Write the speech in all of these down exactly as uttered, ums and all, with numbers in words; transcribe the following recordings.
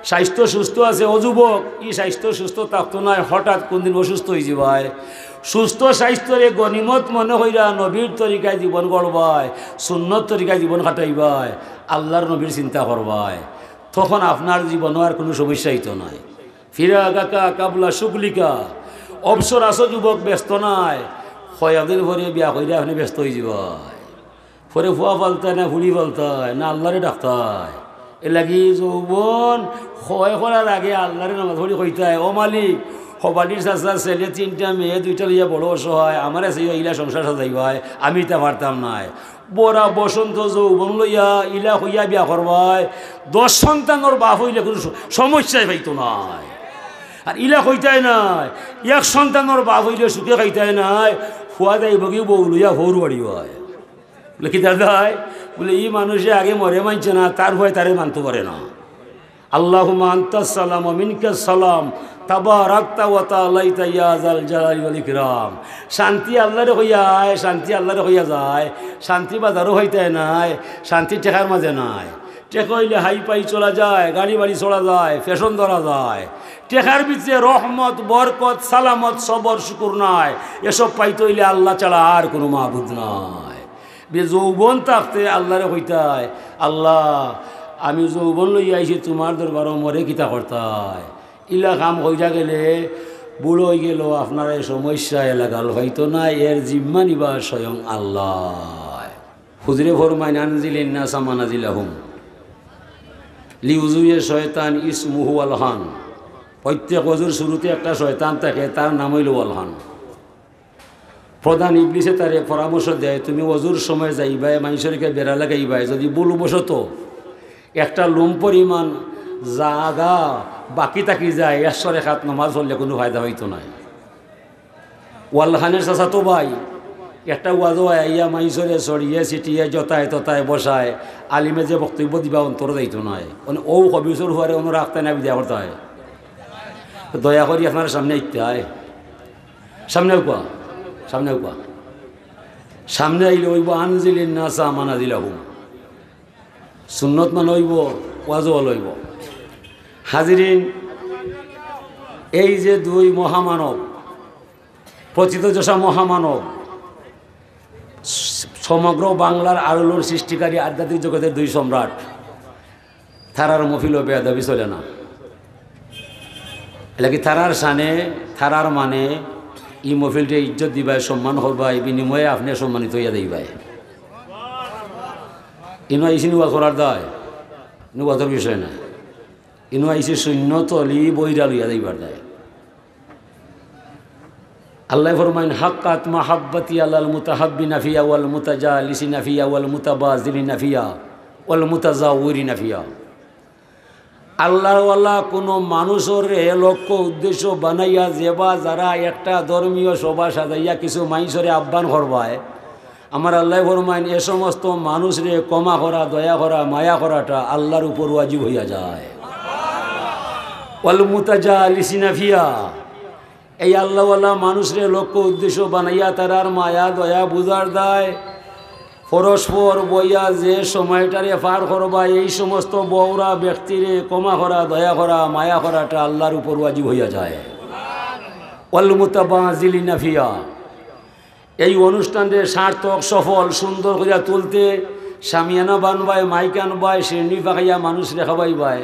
স্বাস্থ্য সুস্থ আছে, ও যুবক, ই স্বাস্থ্য সুস্থ থাকতো নায়, হঠাৎ কোনদিন অসুস্থ অইযিবায়। সুস্থ স্বাস্থ্যরে গনিমত মনে কইরা নবীর তরিকায় জীবন গড়বায়, সুন্নত তরিকায় জীবন কাটাইবায়, আল্লার নবীর চিন্তা করবায়, তখন আপনার জীবনও আর কুনু সমস্যা অইতো নায়। ফিরাগাকা কাবলা শুগলিকা, অবসর আছো যুবক, ব্যস্ত নায়, কয়দিন পরে বিয়া কইরা আপনে ব্যস্ত অইযিবায়। পরে ফুয়া পালতায় না ফুড়ি পালতায় না আল্লারে ডাকতায়। এরলাগি যৌবন ক্ষয় করার আগে আল্লারে নামাজ পড়ি কইতায়, "ও মালিক, হবানির চাচার ছেলে তিনটা, মেয়ে দুইটা লইয়া বড় অসহায়, আমারে চাইয়া ইলা সংসার সাজাইবায়, আমি ইতা পারতাম নায়।" বুড়া বসন্ত যৌবন লইয়া ইলা কইয়া বিয়া করবায়, দশ সন্তানর বাপ অইলে কুনু স-, সমস্যায় পাইতো নায়। আর ইলা কইতায় নায়, এক সন্তানর বাপ অইলে সুখে খাইতায় নায়, ফুয়া যাইবগি বউ লইয়া হউর বাড়ি অয়। বুলে, "কিতা দায়?" বুলে, "ই মানুষে আগে মরে মানছে না, তার ভয় তারে মানতো পারে না।" আল্লাহুম্মা আনতাস সালাম ওয়া মিনকাস সালাম, তাবারাকতা ওয়া তাআলাইতা ইয়া যাল জালালি ওয়াল ইকরাম। শান্তি আল্লারে কইয়া আয়, শান্তি আল্লারে কইয়া যায়, শান্তি বাজারো পাইতায় নায়, শান্তি টেকার মাঝে নায়। টেকা অইলে হাই পাই চলা যায়, গাড়ি বাড়ি চলা যায়, ফ্যাশন ধরা যায়। টেকার ভিতরে রহমত, বরকত, সালামত, সবর, শুকুর নাই। এসব পাইতে অইলে আল্লা ছাড়া আর কুনু মাবুদ নাই। বে যৌবন থাকতে আল্লারে কইতায়, "আল্লা, আমি যৌবন লইয়া আইছি তুমার দরবারো, মরে কিতা করতায়?" ইলা কাম কইরা গেলে বুড়া অইগেলো, আপনার এই সমস্যায় লাগাল পাইতো নায়, এর জিম্মা নিবা স্বয়ং আল্লায়। হুজুরে ফরমাইন, "আনজিলিন নাসা মানাজিলাহুম।" লিউজুয়ে শয়তান ইসমুহু আলহান। প্রত্যেক অজুর শুরুতে একটা শয়তান থাকে, তার নাম অইলো আলহান। প্রধান ইবলিসে তারে পরামর্শ দেয়, "তুমি অজুর সময় যাইবায়, মানষর গেছে বেড়া লাগাইবায়, যদি ভুলবশত একটা লুম পরিমাণ জাগা বাকি থাকি যায়, একশো রেকাত নামাজ পড়লে কুনু ফায়দা অইতো নায়।" ও আলহানের চাচাতো ভাই, একটা ওয়াজো আইয়া মানষরে ছড়িয়ে ছিটিয়ে জতায় ততায় বসায়, আলিমে যে বক্তব্য দিবা অন্তরো যাইতো নায়। অনে অউ খবিছর ফুয়ারে অনো রাখতায় না, বিদায় করতায়। তো দয়া করি আপনারা সামনে আইতায়। সামনে আউক্কা, সামনে আউক্কা। সামনে আইলে অইবো, "আনজিলিন নাসা মানাজিলাহুম।" সুন্নত মানা অইবো, ওয়াজও ভালা অইবো। হাজিরিন, এই যে দুই মহামানব, প্রথিতযশা মহামানব, সমগ্র বাংলার আলোড়ন সৃষ্টিকারী আধ্যাত্মিক জগতের দুই সম্রাট, তারার মহফিলো বেয়াদবি চলে না। এরলাগি তারার শানে, তারার মানে ই মহফিলরে ইজ্জত দিবায়, সম্মান করবায়, বিনিময়ে আপনে সম্মানিত অইয়া যাইবায়। ইনো আইছি নি ওয়াজ করার দায়, ইনো ওয়াজর বিষয় নায়। ইনো আইছি সুন্নত অলি বইরা লইয়া যাইবার দায়। আল্লায় ফরমাইন, "হাক্কাত মাহাব্বাতি আলাল মুতাহাব্বিনা ফিয়া ওয়াল মুতাজালিসিনা ফিয়া ওয়াল মুতাবাজিলিনা ফিয়া ওয়াল মুতাজাওয়িরিনা ফিয়া।" আল্লার ওয়ালা কুনু মানুষরে লক্ষ্য উদ্দেশ্য বানাইয়া যেবা যারা একটা ধর্মীয় সভা সাজাইয়া কিছু মানষরে আহ্বান করবায়, আমার আল্লায় ফরমাইন, এ সমস্ত মানুষরে ক্ষমা করা, দয়া করা, মায়া করাটা আল্লার উপর ওয়াজিব অইয়া যায়। ওয়াল মুতাজালিসিনা ফিয়া, এই আল্লাওয়ালা মানুষরে লক্ষ্য উদ্দেশ্য বানাইয়া তারার মায়া দয়া বুঝার দায়, পরস্পর বইয়া যে সময়টারে পার করবা, এই সমস্ত বউরা ব্যক্তিরে ক্ষমা করা, দয়া করা, মায়া করাটা আল্লার উপর ওয়াজিব অইয়া যায়। ওয়াল মুতাবাজিলিনা ফিয়া, এই অনুষ্ঠানরে সার্থক, সফল, সুন্দর করিয়া তুলতে শামিয়ানা বানবায়, মাইক আনবায়, শিরনি পাকাইয়া মানুষরে খাওয়াইবায়।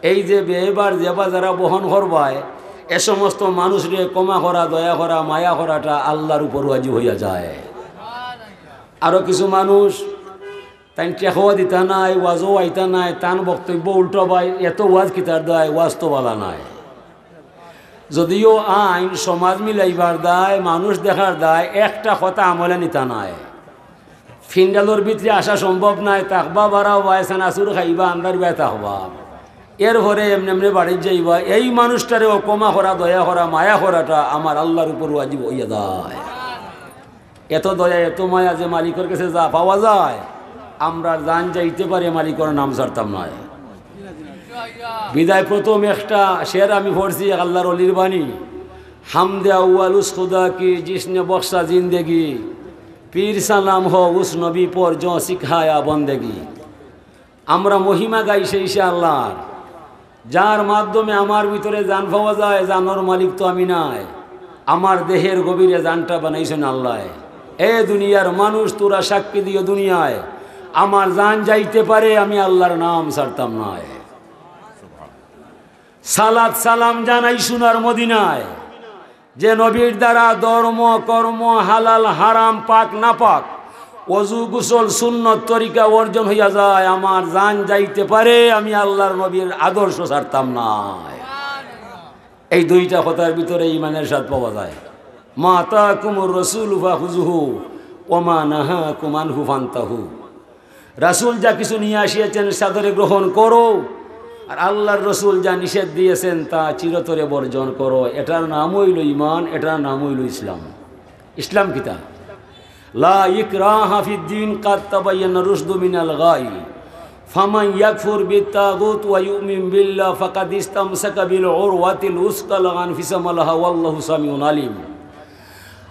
এই যে ব্যয়ভার যেবা যারা বহন করবায়, এ সমস্ত মানুষরে ক্ষমা করা, দয়া করা, মায়া করাটা আল্লার উপর ওয়াজিব অইয়া যায়। আরো কিছু মানুষ তাইন টেকাও দিতা নায়, ওয়াজও আইতা নায়, তান বক্তব্য উল্টা বায়, এত ওয়াজ কিতার দায়, ওয়াজ তো ভালা নায়। যদিও আইন সমাজ মিলাইবার দায়, মানুষ দেখার দায়, একটা কথা আমলে নিতা নায়। ফিন্ডালর ভিতরে আসা সম্ভব নায়, থাকবা বারা বায়, চানাচুর খাইবা, আন্দার বায় থাকবা। এরপরে এমনে এমনে বাড়িত যাইবা। এই মানুষটারেও ক্ষমা করা, দয়া করা, মায়া করাটা আমার আল্লার উপর ওয়াজিব অইয়া দায়। এত দয়া, এত মায়া যে মালিকর গেছে যা পাওয়া যায়, আমরার জান যাইতে পারে, মালিকর নাম ছাড়তাম নায়। বিদায় প্রথম একটা শের আমি পড়ছি, এক আল্লার অলির বাণী, "হামদে আউয়াল উস খুদা কি জিসনে বখশা জিন্দেগি, পীর সালাম হো উস নবী পর জো সিখায়া বন্দেগি।" আমরা মহিমা গাই সেই সে আল্লার, যার মাধ্যমে আমার ভিতরে জান পাওয়া যায়, জানর মালিক তো আমি নায়, আমার দেহের গভীরে জানটা বানাইছেন আল্লায়। এ দুনিয়ার মানুষ, তোরা সাক্ষী দিও দুনিয়ায়, আমার জান যাইতে পারে, আমি আল্লাহর নাম ছাড়তাম নায়। সালাত সালাম জানাই সোনার মদিনায়, যে নবীর দ্বারা ধর্ম কর্ম, হালাল হারাম, পাক নাপাক, অজু গোসল সুন্নত তরিকা অর্জন হইয়া যায়, আমার জান যাইতে পারে, আমি আল্লাহর নবীর আদর্শ ছাড়তাম নায়। এই দুইটা কথার ভিতরে ইমানের স্বাদ পাওয়া যায়। মা আতাকুমুর রাসূলু ফাখুযুহু ওয়া মা নাহাকুম আনহু ফান্তাহু। রাসূল যা কিছু নিয়ে আসিয়াছেন, সাদরে গ্রহণ করো, আর আল্লাহর রসুল যা নিষেধ দিয়েছেন, তা চিরতরে বর্জন করো। এটার নাম হইল ইমান, এটার নাম হইল ইসলাম। ইসলাম কিতা? লা ইকরাহা ফিদ্দিন, কাদ তাবায়্যানা রুশদু মিনাল গাই। ফামান ইয়াকফুর বিত্তাগুত ওয়া ইউমিন বিল্লাহ ফাকাদ ইস্তামসাকা বিল উরওয়াতিল উসকা লা ইনফিসামা লাহা ওয়াল্লাহু সামিউন আলিম।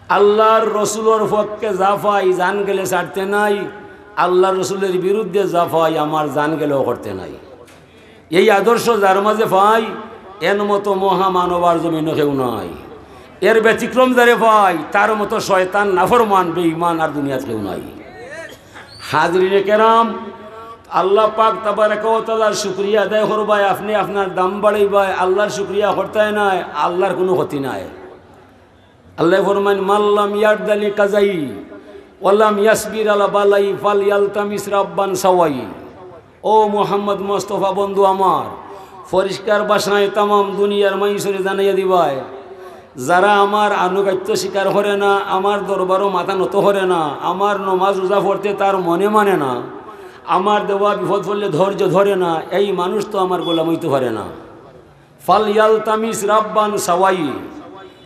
আল্লাহর রসুলর পক্ষে যা পাই, জান গেলে ছাড়তে নাই। আল্লাহর রসুলের বিরুদ্ধে যা পাই, আমার জান গেলেও করতে নাই। এই আদর্শ যার মাঝে পাই, এন মতো মহামানব আর জমিনো কেউ নাই। এর ব্যতিক্রম যারে পাই, তার মতো শয়তান, নাফরমান, বেঈমান আর দুনিয়াত কেউ নাই। হাজিরিনে কেরাম, আল্লাহ পাক তাবারাকা ওয়া তাআলার শুকরিয়া আদায় করবায়, আপনি আপনার দাম বাড়াইবায়, আল্লাহর শুকরিয়া করতায় নায়, আল্লাহর কোনো ক্ষতি নাই। আল্লাহ ফরমাইন, "মাল্লাম ইয়ারদালি কাজাই, ওয়ালাম ইয়াসবির আলা বালাই, ফাল ইয়ালতামিস রাব্বান সাওয়াই।" ও মোহাম্মদ মোস্তফা বন্ধু আমার, পরিষ্কার ভাষায় তামাম দুনিয়ার মানুষরে জানাইয়া দিবায়, যারা আমার আনুগত্য স্বীকার করে না, আমার দরবারও মাথা নত করে না, আমার নমাজ রোজা পড়তে তার মনে মানে না, আমার দেওয়া বিপদ পড়লে ধৈর্য ধরে না, এই মানুষ তো আমার গোলাম হইতে পারে না। ফাল ইয়ালতামিস রাব্বান সাওয়াই,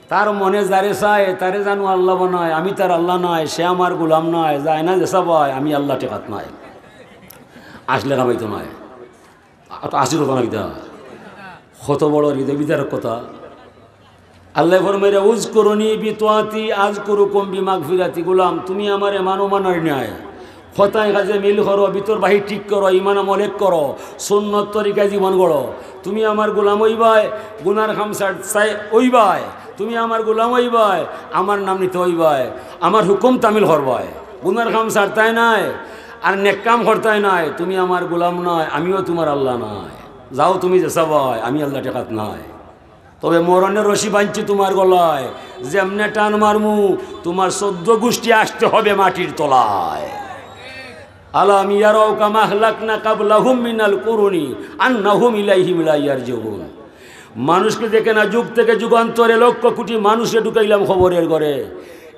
তার মনে যারে চায়, তারে জানো আল্লাহ বানায়, আমি তার আল্লাহ নায়, সে আমার গোলাম নায়, যায় না যেসা বায়, আমি আল্লাহ টেকাত নায়, আসলে কামাইতো নায়। আর তো আসির কথা না কিতা? কত বড় হৃদয় বিদারক কথা। আল্লাহ ফরমাইরা, "উযকুরুনি বিতাআতি আযকুরুকুম বিমাগফিরাতি।" গোলাম, তুমি আমারে মানো মানার ন্যায়, কথায় কাজে মিল করো, ভিতর বাহির ঠিক করো, ইমান আমল এক করো, সুন্নত তরিকায় জীবন গড়ো। তুমি আমার গোলাম অইবায়, গুনার কাম ছাড়-, ছাই-, অইবায়। তুমি আমার গোলাম অইবায়, আমার নাম নিতে অইবায়, আমার হুকুম তামিল করবায়। গুনার কাম ছাড়তায় নায়, আর নেক কাম করতায় নায়। তুমি আমার গোলাম নায়, আমিও তোমার আল্লাহ নায়। যাও তুমি যেসা বায়, আমি আল্লাহ টেকাত নায়। তবে মরণের রশি বানছি তোমার গলায়, যেমনে টান মারমু, তোমার চোদ্দ গোষ্ঠী আসতে হবে মাটির তলায়। আলাম ইয়ারাও কামা আহলাকনা কাবলাহুম মিনাল কুরুনি আন্নাহুম ইলাইহিম লা ইয়ারজিউন। মানুষকে দেখে না, যুগ থেকে যুগান্তরে লক্ষ কোটি মানুষকে ঢুকাইলাম কবরের ঘরে।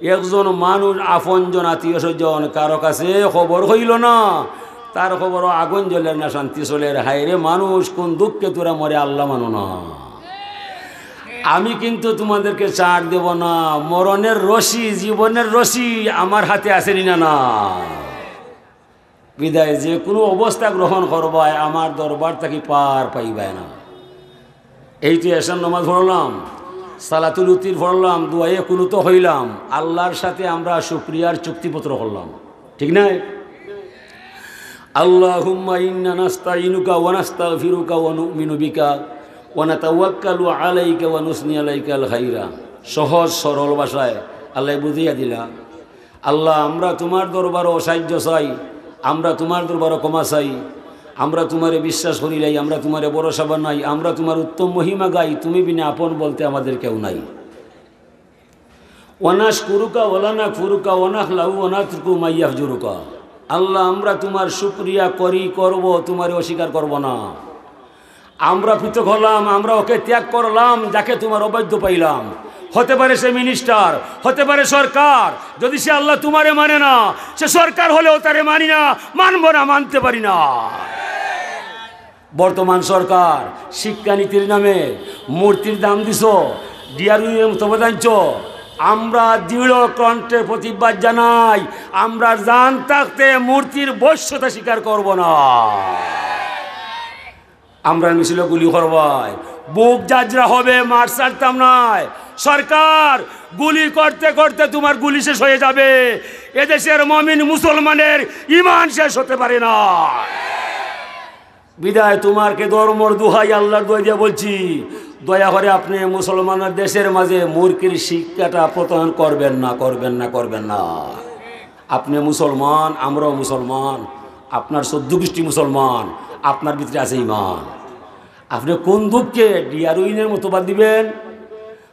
একজন মানুষ, আপনজন, আত্মীয় স্বজন, কারো কাছে খবর হইল না, তার খবরও আগুন জ্বলের না, শান্তি চলের। হায় রে মানুষ, কোন দুঃখে তোরা মরে আল্লাহ মানো না। আমি কিন্তু তোমাদেরকে ছাড় দেব না, মরণের রশি, জীবনের রশি আমার হাতে আছে নি না, না। বিদায় যে কোনো অবস্থা গ্রহণ করবায়, আমার দরবার থাকি পার পাইবায় না। এই তো এশার নামাজ পড়লাম, সালাতুল উতির পড়লাম, দোয়ায়ে কুনুত হইলাম, আল্লাহর সাথে আমরা শুকরিয়ার চুক্তিপত্র করলাম, ঠিক না? আল্লাহুম্মা ইন্না নাস্তাইনুকা ওয়া নাস্তাগফিরুকা ওয়া নু'মিনু বিকা ওয়া নাতাওয়াক্কালু আলাইকা ওয়া নুসনি আলাইকাল খাইরা। সহজ সরল ভাষায় আল্লাহ বুঝিয়া দিলা। আল্লাহ, আমরা তোমার দরবারও সাহায্য চাই, আমরা তোমার দরবারও ক্ষমা চাই, আমরা তোমারে বিশ্বাস করিলাই, আমরা তোমারে ভরসা বানাই, আমরা তোমার উত্তম মহিমা গাই, তুমি বিনা আপন বলতে আমাদের কেউ নাই। ওয়ানাশকুরুকা ওয়ালা নাকফুরুকা ওয়ানাখলাউ ওয়ানাতরুকু মাইয়াফজুরুকা। আল্লাহ, আমরা তোমার শুকরিয়া করি, করব, তোমারে অস্বীকার করব না। আমরা পৃথক হলাম, আমরা ওকে ত্যাগ করলাম, যাকে তোমার অবাধ্য পাইলাম। হতে পারে সে মিনিস্টার, হতে পারে সরকার। যদি সে আল্লাহ তোমারে মানে না, সে সরকার হলেও তারে মানি না, মানব না, মানতে পারি না। বর্তমান সরকার শিক্ষানীতির নামে মূর্তির দাম দিছ, ডিআরইউ এর মতো আনছ। আমরা দৃঢ় কণ্ঠে প্রতিবাদ জানাই, আমরা জান থাকতে মূর্তির বশ্যতা স্বীকার করব না। আমরা মিছিল গুলি করবায়, বুক জাজরা হবে, মাঠ ছাড়তাম নায়। সরকার, গুলি করতে করতে তোমার গুলি শেষ হয়ে যাবে। এদেশের মমিন মুসলমানের ইমান শেষ হতে পারে না। বিদায় তোমারকে ধর্মর দোহাই, আল্লাহর দোহাই দিয়া বলছি, দয়া করে আপনে মুসলমানর দেশের মাঝে মুরগির শিক্ষাটা প্রচলন করবেন না, করবেন না, করবেন না। আপনে মুসলমান, আমরাও মুসলমান, আপনার চোদ্দ গোষ্ঠী মুসলমান, আপনার ভিতরে আছে ইমান। আপনে কোন দুঃখে ডিয়ারুইনের মতো বাদ দিবেন?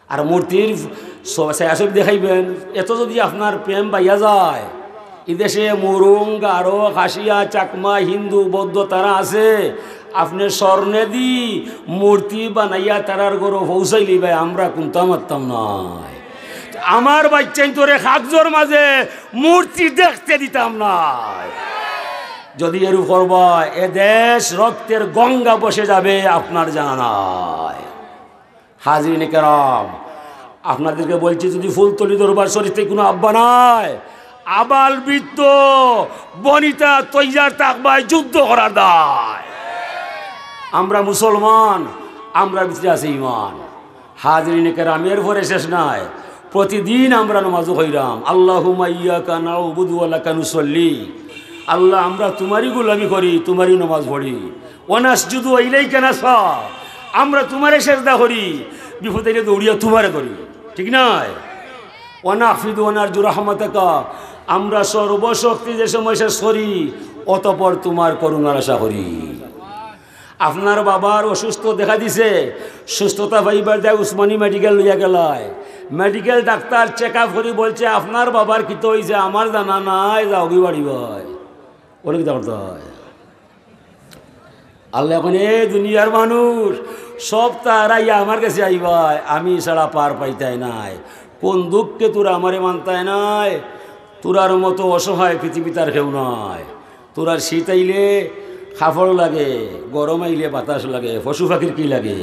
আর মূর্তির স-, ছায়াছবি দেখাইবেন। এত যদি আপনার প্রেম বাইয়া যায়, ই দেশে মুরুং, গারো, খাসিয়া, চাকমা, হিন্দু, বৌদ্ধ তারা আছে, আপনে স্বর্ণেদি মূর্তি বানাইয়া তারার ঘরো পৌঁছাইলি ভাই, আমরা কুন্তা মারতাম নায়। আমার বাইচ্চাইন্তরে কাগজর মাঝে মূর্তি দেখতে দিতাম নায়। যদি এরূপ করবা, এ দেশ রক্তের গঙ্গা বসে যাবে, আপনার জানা নাই। হাজিরিনে কেরাম, আপনাদেরকে বলছি, যদি ফুলতলি দরবার শরীফ থেকে কোনো আব্বা নাই, আবাল বৃদ্ধ বনিতা তৈয়ার থাকবায় যুদ্ধ করার দায়। আমরা মুসলমান, আমরা ভিতরে আছে ইমান। হাজিরিনে কেরাম, এরপরে শেষ নাই, প্রতিদিন আমরা নামাজও কইরাম, আল্লাহুম্মা ইয়াকা নাউবুদু ওয়া লাকা নুসাল্লি। আল্লাহ, আমরা তোমারই গোলামি করি, তোমারই নামাজ পড়ি। ওয়া নাসজুদু ওয়া ইলাইকা নাসআ, আমরা তোমারে সেজদা করি, বিপদ আইলে দৌড়িয়া তোমারে ধরি, ঠিক নায়? ওয়া নাহফিদু ওয়া নারজু রাহমাতাকা, আমরা সর্বশক্তি যে সময় শেষ করি, অতঃপর তোমার করুণার আশা করি। আপনার বাবার অসুস্থ দেখা দিছে, সুস্থতা পাইবার দায় উসমানী মেডিকেল লইয়া গেলায়। মেডিকেল ডাক্তার চেক আপ করি বলছে, আপনার বাবার কিতা অইছে আমার জানা নাই, যাওগি বাড়ি ভাই। ওরে কিতা করতে হয়? আল্লাহ এখন, এ দুনিয়ার মানুষ, সব তারাই আমার কাছে আইবায়, আমি ছাড়া পার পাইতায় নায়। কোন দুঃখে তোরা আমারে মানতায় নায়? তোরার মতো অসহায় পৃথিবীত আর কেউ নাই। তোরার শীত আইলে কাপড় লাগে, গরম আইলে বাতাস লাগে, পশু পাখির কি লাগে?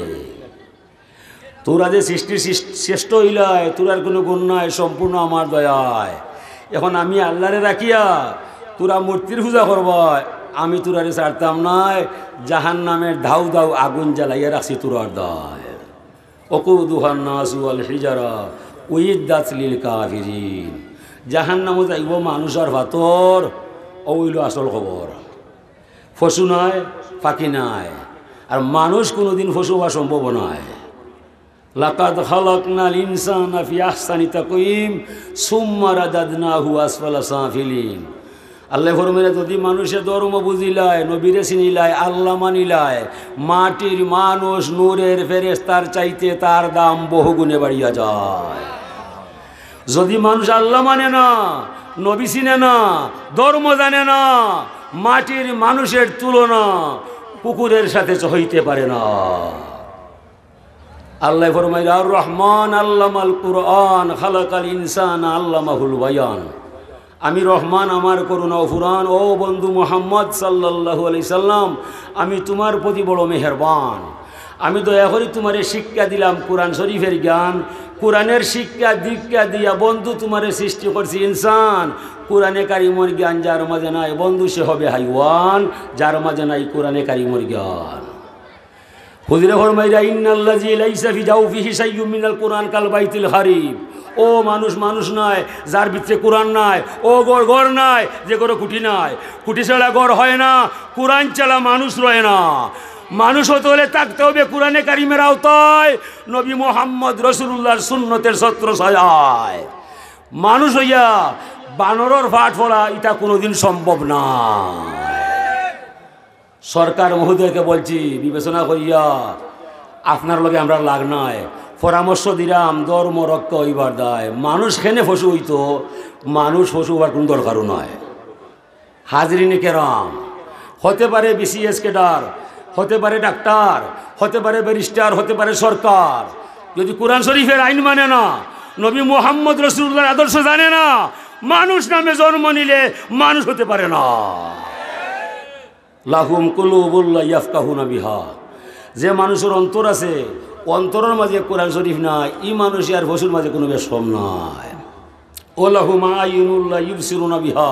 তোরা যে সৃষ্টির সৃষ-, শ্রেষ্ঠ অইলায়, তোরার কোনো গুণ নাই, সম্পূর্ণ আমার দয়ায়। এখন আমি আল্লাহরে রাখিয়া তোরা মূর্তির পূজা করবায়, আমি তোরারে ছাড়তাম নায়, জাহান্নামের ধাউ ধাউ আগুন জ্বালাইয়া রাখছি তোরার দায়। ওকুদুহান নাসু ওয়াল হিজারা উইদ্দাত লিল কাফিরিন। জাহান্নামো যাইবো মানুষ আর পাথর, অউ অইলো আসল খবর। পশু নায়, পাখি নায়, আর মানুষ কোনোদিন পশু হওয়া সম্ভব নায়। লাকাদ খালাকনাল ইনসানা ফি আহসানি তাকওয়িম, সুম্মা রাদাদনাহু আসফালা সাফিলিন। আল্লায় ফরমাইরা, যদি মানুষে ধর্ম বুঝিলায়, নবীরে চিনিলায়, আল্লাহ মানিলায়, মাটির মানুষ নূরের ফেরেশতার চাইতে তার দাম বহুগুণে বাড়িয়া যায়। যদি মানুষ আল্লাহ মানে না, নবী চিনে না, ধর্ম জানে না, মাটির মানুষের তুলনা কুকুরের সাথে হইতে পারে না। আল্লায় ফরমাইরা, আর রহমান আল্লামাল কুরআন, খালাকাল ইনসানা আল্লামাহুল বায়ান। আমি রহমান, আমার করুণা অফুরান। ও বন্ধু মুহাম্মদ সাল্লাল্লাহু আলাইহি সাল্লাম, আমি তোমার প্রতি বড় মেহেরবান। আমি দয়া করি তোমারে শিক্ষা দিলাম কোরআন শরীফের জ্ঞান। কোরআনের শিক্ষা দীক্ষা দিয়া বন্ধু তোমারে সৃষ্টি করছি ইনসান। কোরআনে কারিমর জ্ঞান যার মাঝে নাই বন্ধু, সে হবে হাইওয়ান, যার মাঝে নাই কোরআনে কারিমর জ্ঞান। হুজুরে ফরমাইরা, ইন্নাল্লাযী লাইসা ফি জাওফিহি শাইউম মিনাল কুরআন কাল বাইতিল খারিব। ও মানুষ মানুষ নায়, যার ভিতরে কোরআন নাই, ও ঘর ঘর নায়, যে ঘরো খুঁটি নাই। খুঁটি ছাড়া ঘর হয় না, কোরআন ছাড়া মানুষ রয় না। মানুষ হতে হলে থাকতে হবে কোরআনে কারিমের আওতায়, নবী মোহাম্মদ রসুলুল্লাহর সুন্নতের ছত্র ছায়ায়। মানুষ হইয়া বানরর ফাট ফলা, ইটা কোনোদিন সম্ভব না। সরকার মহোদয়কে বলছি, বিবেচনা করিয়া আপনার লগে আমরা লাগ নাই, পরামর্শ দিলাম, ধর্ম রক্ষা হইবার দায়। মানুষ কেনে পশু হইতো, মানুষ পশু হওয়ার কোনো দরকারও নাই। হাজিরিনে কেরাম, হতে পারে বিসিএস ক্যাডার, হতে পারে ডাক্তার, হতে পারে ব্যারিস্টার, হতে পারে সরকার, যদি কোরআন শরীফের আইন মানে না, নবী মোহাম্মদ রসুলুল্লাহর আদর্শ জানে না, মানুষ নামে জন্ম নিলে মানুষ হতে পারে না। লাহুম কুলুবুল্লাহ ইয়াফকাহুনা বিহা। যে মানুষের অন্তর আছে, অন্তরের মাঝে কোরআন শরীফ নাই, ই মানুষ আর পশুর মাঝে কোনো বেশ কম নাই। ওয়া লাহুম আয়ুনুল্লাহ ইউবসিরুনা বিহা।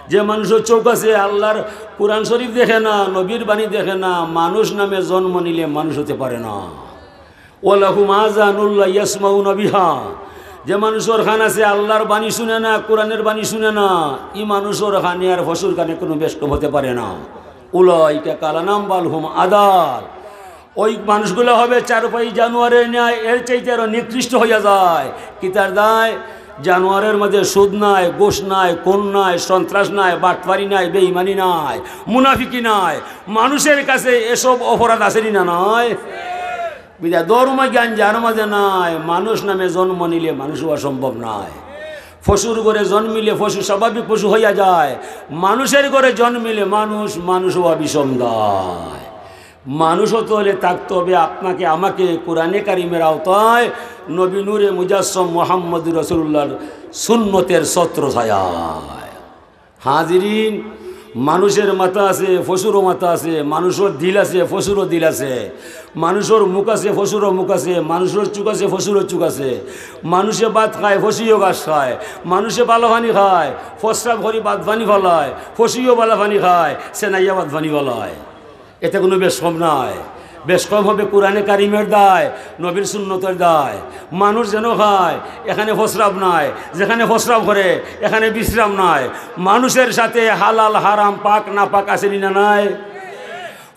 যে মানুষের চোখ আছে, আল্লাহর কোরআন শরীফ দেখে না, নবীর বাণী দেখে না, মানুষ নামে জন্ম নিলে মানুষ হতে পারে না। ওয়া লাহুম আযানুল্লাহ ইয়াসমাউনা বিহা। যে মানুষের কান আছে, আল্লাহর বাণী শুনে না, কোরআনের বাণী শুনে না, ই মানুষের কানে আর পশুর কানে কোনো বেশ কম হতে পারে না। উলাইকা কাল আনআম বাল হুম আদাল। ওই মানুষগুলা হবে চারপাই জানোয়ারের ন্যায়, এর চাইতে আরো নিকৃষ্ট হইয়া যায়। কিতার দায়? জানোয়ারের মাঝে সুদ নাই, ঘুষ নাই, খুন নাই, সন্ত্রাস নাই, বাটপারি নাই, বেইমানি নাই, মুনাফিকি নাই। মানুষের কাছে এসব অপরাধ আছে নি না নাই? বিধায় ধর্ম জ্ঞান যার মাঝে নাই, মানুষ নামে জন্ম নিলে মানুষ হওয়া সম্ভব নয়। পশুর ঘরে জন্মিলে পশু স্বাভাবিক পশু হইয়া যায়, মানুষের ঘরে জন্মিলে মানুষ, মানুষ হওয়া বিষম দায়। মানুষ হতে হলে থাকতে হবে আপনাকে আমাকে কোরআনে কারিমের আওতায়, নবী নূরে মুজাসসম মোহাম্মদ রসুলুল্লাহর সুন্নতের ছত্র ছায়ায়। হাজিরিন, মানুষের মাথা আছে, পশুরও মাথা আছে, মানুষের দিল আছে, পশুরও দিল আছে, মানুষের মুখ আছে, পশুরও মুখ আছে, মানুষের চোখ আছে, পশুরও চোখ আছে। মানুষে ভাত খায়, পশুও ঘাস খায়। মানুষে ভালা পানি খায়, প্রস্রাব করি ভাত পানি ফালায়, পশুও ভালা পানি খায়, সেনাইয়া ভাত পানি ফালায়। এতে কোনো বেশ কম নাই। বেশ কম হবে কোরআনে কারিমের দায়, নবীর সুন্নতের দায়। মানুষ যেন খায়, এখানে প্রস্রাব নাই, যেখানে প্রস্রাব করে, এখানে বিশ্রাম নাই। মানুষের সাথে হালাল হারাম, পাক না পাক আছে নি না নাই?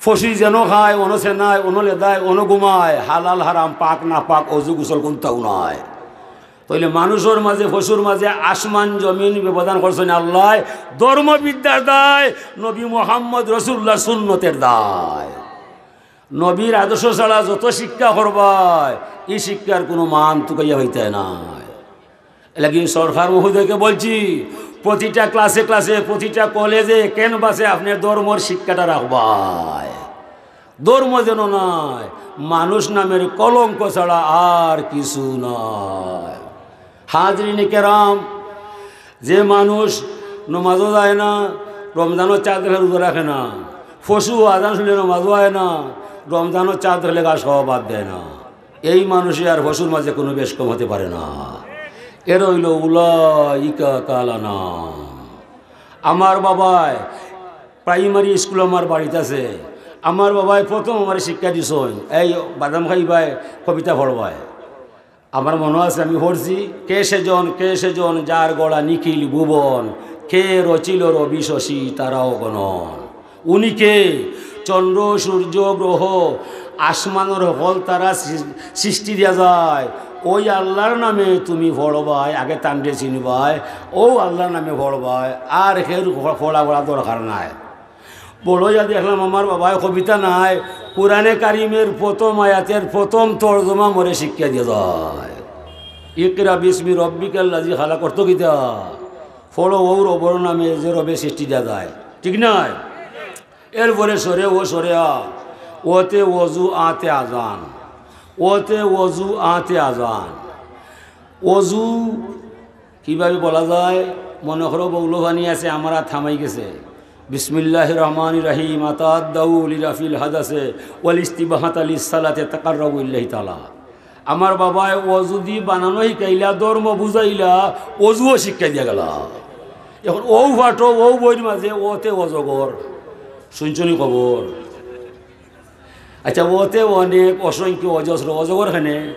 পশু যেন খায়, অনো সেনায়, অনো লেদায়, অনো ঘুমায়, হালাল হারাম, পাক না পাক, অজু গোসল কোনটাও নাই। তাইলে মানুষের মাঝে, পশুর মাঝে আসমান জমিন ব্যবধান করছেন আল্লাহ, ধর্মবিদ্যার দায়, নবী মোহাম্মদ রসুল্লাহ সুন্নতের দায়। নবীর আদর্শ ছাড়া যত শিক্ষা করবায়, এই শিক্ষার কোনো মান তুকাইয়া হইতে নাই। এলাকি সরকার মহোদয়কে বলছি, প্রতিটা ক্লাসে ক্লাসে, প্রতিটা কলেজে, ক্যাম্পাসে আপনি ধর্মর শিক্ষাটা রাখবায়। ধর্ম যেন নাই, মানুষ নামের কলঙ্ক ছাড়া আর কিছু নয়। হাজিরিনে কেরাম, যে মানুষ নমাজও যায় না, রমজানও চার দিন রোজা রাখে না, পশু আজান শুনলে নমাজও আয় না, রমজানও চার দিন ঘাস খাওয়া বাদ দেয় না, এই মানুষে আর পশুর মাঝে কোনো বেশ কম হতে পারে না। এরা হইল উলাইকা কাল আনআম। আমার বাবায় প্রাইমারি স্কুল আমার বাড়িত আছে। আমার বাবায় প্রথম আমার শিক্ষা দিছইন, এই বাদাম খাইবায় কবিতা পড়বায়। আমার মনে আছে আমি পড়ছি, "কে সেজন, কে সেজন, যার গড়া নিখিল ভুবন, কে রচিল রবি শশী তারাও গণন।" উনি কে? চন্দ্র, সূর্য, গ্রহ, আসমানর হকল তারা সৃ-, সৃষ্টি দিয়া যায়। ওই আল্লাহর নামে তুমি পড়বায়, আগে তানরে চিনবায়, ও আল্লাহর নামে পড়বায়, আর কেউর পড়া পড়া দরকার নাই। বড় যা দেখলাম আমার বাবায় কবিতা নাই, কোরআনে কারিমের প্রথম আয়াতের প্রথম তর্জমা মরে শিক্ষা দিয়া যায়। ইকরা বিসমি রব্বিকাল্লাযী খালাক অর্থ কিতা? পড়ো ও রবর নামে যে রবে সৃষ্টি দিয়া যায়, ঠিক নাই? এরপরে সরে ও সরে আ, ওতে অজু আতে আজান, ওতে অজু আতে আজান। অজু কিভাবে বলা যায়? মনে করো বউলো পানি আছে, আমার হাত হামাই গেছে, বিসমিল্লাহির রহমানির রহিম, আতাআদ্দাউ লিরাফিল হাদাসে ওয়াল ইস্তিবাহাতা লিসসালাতে তাকাররাবু ইলাইহি তাআলা। আমার বাবায় অজু দি বানানো শিখাইলা, ধর্ম বুঝাইলা, অজুও শিক্ষা দিয়া গেলা। এখন ও ফাটো, ও বইর মাঝে ওতে অজগর, শুনছনি খবর? আচ্ছা, ওতে অনেক অসংখ্য অজস্র অজগর খানে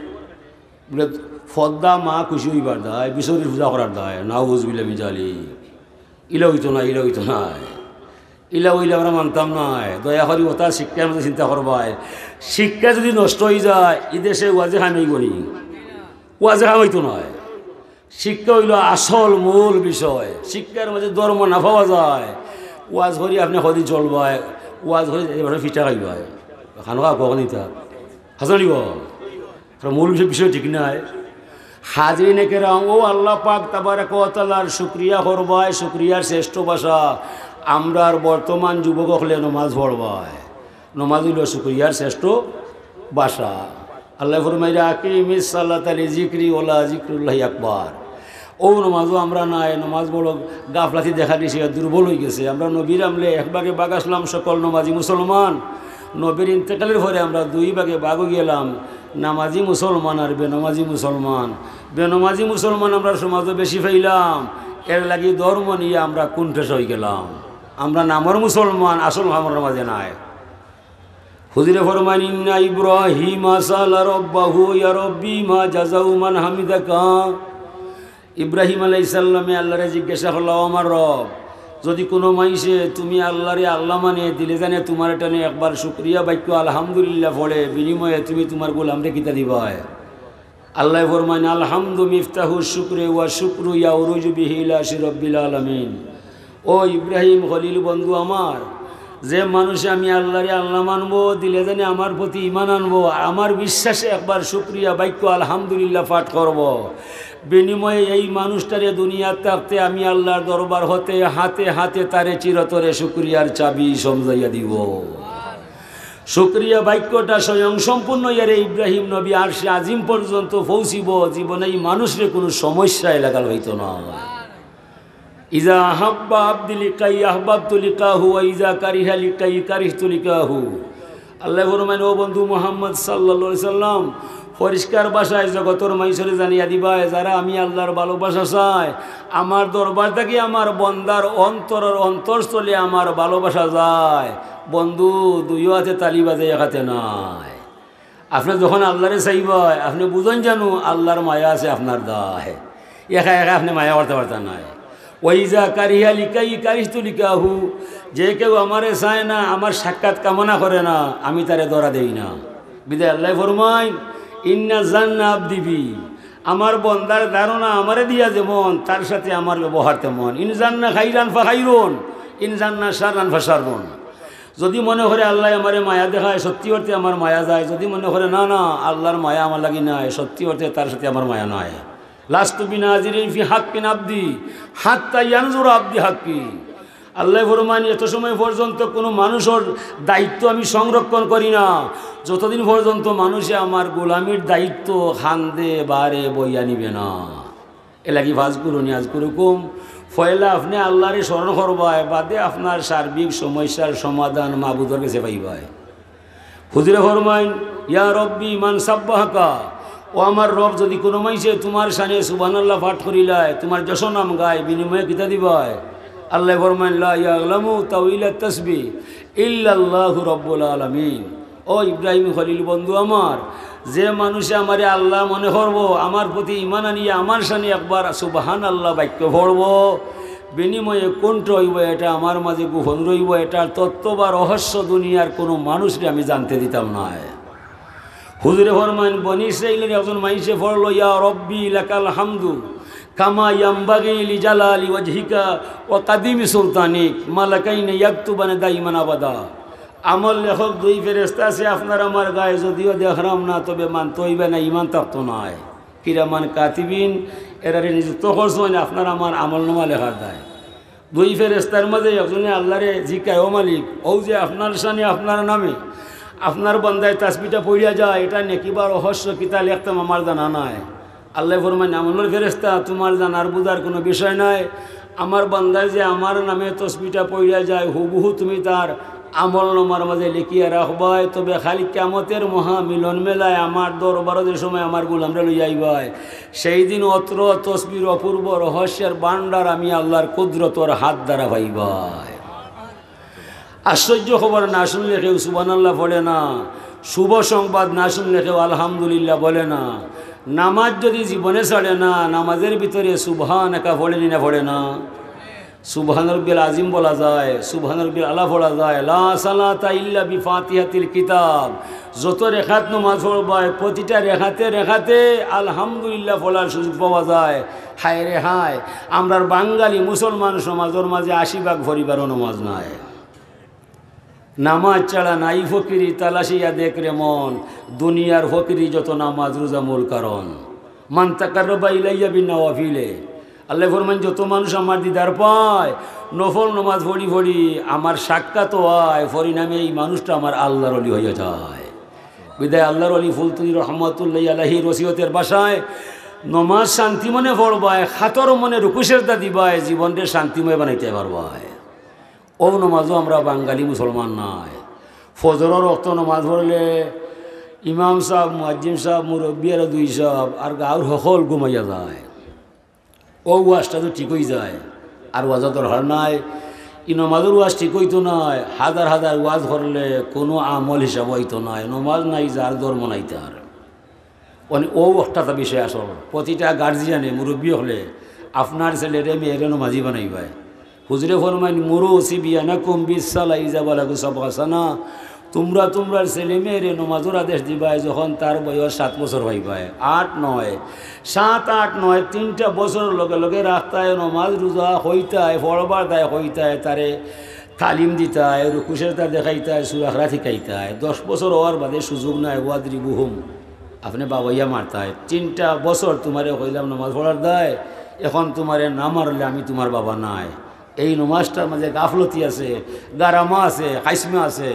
বলে, ফদ্দা মা খুশি হইবার দায়, বিশ্বরী পূজা করার দায়, নাউজুবিল্লাহ মিন জালিক। ইলা হইতো না, ইলা হইতো না। ইলা হইলে আমরা মানতাম না। দয়া করি ওটা শিক্ষার মধ্যে চিন্তা করবায়। শিক্ষা যদি নষ্ট হয়ে যায়, এই দেশে ওয়াজে খান হইব নি? ওয়াজে খান হইতো নয়। শিক্ষা হইল আসল মূল বিষয়। শিক্ষার মধ্যে ধর্ম না পাওয়া যায়। ওয়াজ করি আপনি কদিন চলবায়, ওয়াজ করি এবার ফিটা খাইবায়। খানো খাওয়া কখন দিতা? হাসান দিব। আর মূল বিষয়, বিষয় ঠিক নাই। হাজিরিনে কেরাম, ও আল্লাহ পাক তাবারাকা ওয়া তাআলার শুকরিয়া করবায়, শুকরিয়ার শ্রেষ্ঠ ভাষা। আমরার বর্তমান যুবক অকলে নমাজ পড়বায়। নমাজ হইল শুকরিয়ার শ্রেষ্ঠ ভাষা। আল্লাহ ফরমাইরা, "আকিমিস সালাতা লিজিকরি ওয়ালা জিকরুল্লাহি আকবার।" ও নমাজও আমরা নাই, নমাজ বড় গাফলাতি দেখা দিছে, দুর্বল হয়ে গেছে। আমরা নবীর আমলে এক ভাগে ভাগ আসলাম, সকল নমাজি মুসলমান। নবীর ইন্তেকালের পরে আমরা দুই ভাগে ভাগ হয়ে গেলাম, নামাজি মুসলমান আর বেনমাজি মুসলমান। বেনমাজি মুসলমান আমরা সমাজে বেশি পাইলাম, এর লাগি ধর্ম নিয়ে আমরা কুণ্ঠেশ হয়ে গেলাম। আমরা নামর মুসলমান, আসল আমরার মাঝে নাই। হুজুরে ফরমান, "ইন্না ইব্রাহিম সাআলা রাব্বাহু ইয়া রাব্বি মা জাযাউ মান হামিদাকা।" ইব্রাহিম আলাইহিস সালামে আল্লাহরে জিজ্ঞাসা করলা, "ও আমার রব, যদি কুনু মাইনষে তুমি আল্লারে আল্লা মানে দিলে জানে তুমার টানে একবার শুকরিয়া বাক্য আলহামদুলিল্লাহ পড়ে, বিনিময়ে তুমি তুমার গোলামরে কিতা দিবায়? আল্লায় ফরমাইন, "আলহামদু মিফতাহু শুকরে ওয়া শুকরু ইয়াউরুজু বিহি ইলা আরশি রব্বিল আলামিন।" ও ইব্রাহিম খলিল বন্ধু আমার, যে মানষে আমি আল্লারে আল্লা মানবো, দিলে জানে আমার প্রতি ইমান আনবো, আমার বিশ্বাসে একবার শুকরিয়া বাক্য আলহামদুলিল্লাহ পাঠ করবো, বিনিময়ে এই মানুষটারে দুনিয়াত থাকতে আমি আল্লার দরবার হতে হাতে হাতে তারে চিরতরে শুকরিয়ার চাবি সমজাইয়া দিবো। শুকরিয়া বাক্যটা স্বয়ং সম্পূর্ণ ইয়ারে ইব্রাহিম নবী আরশে আজিম পর্যন্ত পৌঁছিবো, জীবনে এই মানুষরে কুনু সমস্যায় লাগাল অইতো না। ইজা আহাব্বা আব্দি লিকাই আহবাবতু লিকাহু ওয়া ইজা কারিহা লিকাই কারিহতু লিকাহু। আল্লায় ফরমাইন, ও বন্ধু মুহাম্মদ সাল্লাল্লাহু আলাইহি সাল্লাম, পরিষ্কার ভাষায় জগতর মাইনষরে জানাইয়া দিবায়, যারা আমি আল্লার ভালোবাসা চায়, আমার দরবার থাকি আমার বন্দার অন্তরর অন্তরস্থলে আমার ভালোবাসা যায়। বন্ধু, দুইও হাতে তালি বাজে, এক হাতে নায়। আপনে যখন আল্লারে চাইবায়, আপনে বুঝইন জানু আল্লার মায়া আছে আপনার দায়। একা একা আপনে মায়া করতা পারতা নায়। ওয়াইজা কারিহা লিকাই কারিহতু লিকাহু, যে কেউ আমারে চায় না, আমার সাক্ষাৎ কামনা করে না, আমি তারে ধরা দেই না। বিদায় আল্লায় ফরমাইন, "ইন্না জান্না আবদি বি", আমার বন্দার ধারণা আমারে দিয়া যেমন, তার সাথে আমার ব্যবহার তেমন। "ইন জান্না খাইরান ফা খাইরুন, ইন জান্না শাররান ফা শাররুন।" যদি মনে করে আল্লায় আমারে মায়া দেখায়, সত্যি অর্থে আমার মায়া যায়। যদি মনে করে না, না, আল্লার মায়া আমার লাগি নাই, সত্যি অর্থে তার সাথে আমার মায়া নাই। "লাস্তু বিনাজিরিন ফি হাক্কিন আবদি হাত্তা ইয়ানজুরা আবদি হাক্কি।" আল্লায় ফরমাইন, এত সময় পর্যন্ত কুনু মানুষর দায়িত্ব আমি সংরক্ষণ করি না, যতদিন পর্যন্ত মানষে আমার গোলামির দায়িত্ব খান্দে বারে বইয়া নিবে না। এর লাগি ফাজকুরুনি আজকুরুকুম, পয়লা আপনে আল্লারে স্মরণ করবায়, বাদে আপনার সার্বিক সমস্যার সমাধান মাবুদর গেছে পাইবায়। হুজুরে ফরমাইন, "ইয়া রব্বি মান সাব্বাহাকা", ও আমার রব, যদি কুনু মাইনষে তুমার শানে সুবহানাল্লাহ পাঠ করিলায়, তুমার যশ নাম গায়, বিনিময়ে কিতা দিবায়? আল্লায় ফরমাইন, "লা ইয়ালামু তাউইলা তাসবিহ ইল্লাল্লাহু রাব্বুল আলামিন।" ও ইব্রাহিম খলিল বন্ধু আমার, যে মানষে আমারে আল্লা মনে করবো, আমার প্রতি ইমান আনিয়া আমার শানে একবার সুবহানাল্লাহ বাক্য পড়বো, বিনিময়ে কুন্ঠ অইবো, এটা আমার মাঝে গোপন রইবো, এটার তত্ত্ব বা রহস্য দুনিয়ার কুনু মানুষরে আমি জানতে দিতাম নায়। হুজুরে ফরমাইন, বনি ইসরাইলর একজন মাইনষে পড়লো, "ইয়া রব্বি লাকাল হামদু কামা ইয়ামবাগি লিজালালি ওয়াজহিকা ওয়া কাদিমি সুলতানিক, মালাকাইনে ইয়াকতুবানে দাইমান আবাদা।" আমল লেখক দুই ফেরেশতা আছে আপনার আমার গায়ে, যদিও দেখরাম না, তবে মানতে অইবে না, ইমান থাকতো নায়। কিরামান কাতিবিন এরারে নিযুক্ত করছইন আপনার আমার আমল নামা লেখার দায়। দুই ফেরেশতার মাঝে একজনে আল্লারে জিকায়, "ও মালিক, অউ যে আপনার শানে আপনার নামে আপনার বান্দায় তাসবিটা পড়িয়া যায়, এটা নেকি বা রহস্য কিতা লেখতাম আমার জানা নাই।" আল্লায় ফরমাইন, "আমলর ফেরেশতা, তুমার জানার বুঝার কুনু বিষয় নাই। আমার বান্দায় যে আমার নামে তসবিটা পড়িয়া যায়, হুবহু তুমি তার আমল নামার মাঝে লেখিয়া রাখবায়, তবে খালি কিয়ামতের মহা মিলন মেলায় আমার দরবারো যে সময় আমার গোলামরে লইয়া আইবায়, সেই দিন অত্র তসবির অপূর্ব রহস্যের ভান্ডার আমি আল্লার কুদরতর হাত দ্বারা পাইবায়।" আশ্চর্য খবর না শুনলে কেউ সুবহানাল্লাহ পড়ে না, শুভ সংবাদ না শুনলে কেউ আলহামদুলিল্লাহ বলে না। নামাজ যদি জীবনে ছাড়ে না, নামাজের ভিতরে সুবহানাকা পড়ে নি না পড়ে না? সুবহান রব্বিল আজিম বলা যায়, সুবহান রব্বিল আলা পড়া যায়, লা সালাতা ইল্লা বিফাতিহাতিল কিতাব। যত রেখাত নামাজ পড়বায়, প্রতিটা রেখাতে রেখাতে আলহামদুলিল্লাহ পড়ার সুযোগ পাওয়া যায়। হায় রে হায়, আমরার বাঙালি মুসলমান সমাজর মাঝে আশি ভাগ পরিবারও নামাজ নাই। নামাজ ছাড়া নাই ফকিরি, তালাশিয়া দেখ রে মন, দুনিয়ার ফকিরি যত নামাজ রোজা মূল কারণ। মান তাকাররাবা ইলাইয়া বিন নওয়াফিলে। আল্লায় ফরমাইন, যত মানুষ আমার দিদার পায়, নফল নামাজ পড়ি পড়ি আমার সাক্ষাৎ হয়, পরিণামে এই মানুষটা আমার আল্লার ওলি হইয়া যায়। বিদায় আল্লার ওলি ফুলতলি রহমতুল্লাহি আলাইহির ওসিয়তের ভাষায়, নমাজ শান্তি মনে পড়বায়, খাতর মনে রুকু সেজদা দিবায়, জীবনরে শান্তিময় বানাইতে পারবায়। অউ নমাজও আমরা বাঙালি মুসলমান নাই। ফজরর ওয়াক্ত নমাজ পড়লে ইমাম সাব, মুয়াজ্জিম সাব, মুরব্বি আর দুই সাব আর গাঁওর হকল ঘুমাইয়া যায়। অউ ওয়াজটা তো ঠিক অই যায়, আর ওয়াজর দরকার নাই। ই নমাজর ওয়াজ ঠিক অইতো নায়, হাজার হাজার ওয়াজ করলে কুনু আমল হিসাব অইতো নায়। নমাজ নাই যার, ধর্ম নাই তার। মানে অউ একটা বিষয় আসল। প্রতিটা গার্জিয়ানে, মুরব্বি অকলে আপনার ছেলেরে মেয়েরে নমাজি বানাইবায়। হুজুরে ফরমাইন, "মুরু সিবিয়ানাকুম বিসসালা ইজা বালাগু সাবআ সানা।" তুমরা তুমরার ছেলে মেয়েরে নমাজর আদেশ দিবায় যখন তার বয়স সাত বছর অইবায়, আট নয়, সাত আট নয়, তিনটা বছরর লগে লগে রাখতায় নমাজ রোজা কইতায়, পড়বার দায় কইতায়, তারে তালিম দিতায়, রুকু সেজদা দেখাইতায়, সূরা আখরাত শিখাইতায়। দশ বছর অওয়ার বাদে সুযোগ নাই, ওয়াদরিবুহুম, আপনে বাবাইয়া মারতায়। তিনটা বছর তুমারে কইলাম নমাজ পড়ার দায়, এখন তুমারে না মারলে আমি তুমার বাবা নায়। এই নমাজটার মাঝে গাফলতি আছে, গারামা আছে, খাইসমা আছে।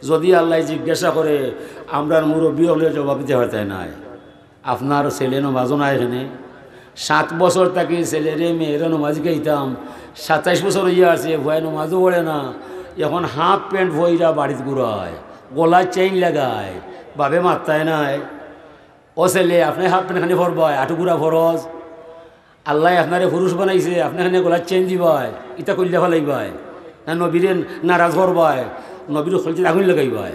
যদি আল্লায় জিজ্ঞাসা করে, আমরার মুরব্বি অকলে জবাব দিতা পারতায় নায়। আপনার ছেলে নমাজও নাই এখানে। সাত বছর থাকি ছেলেরে মেয়েরে নমাজ শিখাইতাম, সাতাইশ বছর অইয়া আছে, পুয়ায় নমাজও পড়ে না। এখন হাফ প্যান্ট পইরা বাড়িত ঘুরায়, গলাত চেইন লাগায়, বাবে মারতায় নায়। ও ছেলে, আপনে হাফ প্যান্ট খানি পরবায়, আটু ঘুরা ফরজ। আল্লায় আপনারে পুরুষ বানাইছে, আপনে খানি গলাত চেইন দিবায়, ইতা কইল্লা ফালাইবায়, না নবীরে নারাজ করবায়, নবীর খলজিত আগুন লাগাইবায়।